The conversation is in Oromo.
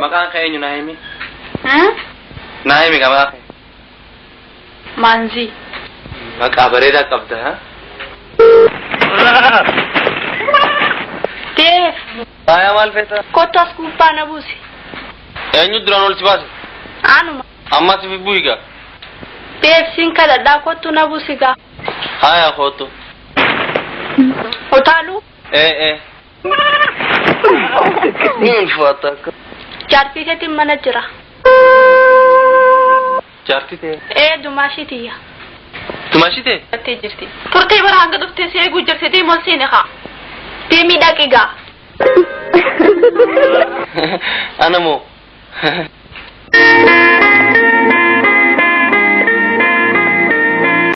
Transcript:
Maqaan kee eenyu naa himi? Naa himi gaa maqaa kee. Maanzii. Maqaa bareedaa qabda ha? Deef. Faayaa maal feeta? Kottu as gubbaa na buusi. Eenyu duraan ol si baase? Anuma. Amma si bu'i gaa. Deef siin kadhadhaa kottu na buusi gaa. Haaya kottu. Utaaluu. Ee ee. Ni ulfaata akka. Jaartii keetiin mana jira. Jaartii ta'e. Ee dumaashii tiyya. Dumaashii ta'e? Jettee jirti. Turtee bara hanga dhuftee si eeguu jirti deem ol seeni kaa. Deemii dhaqi gaa. Ana moo?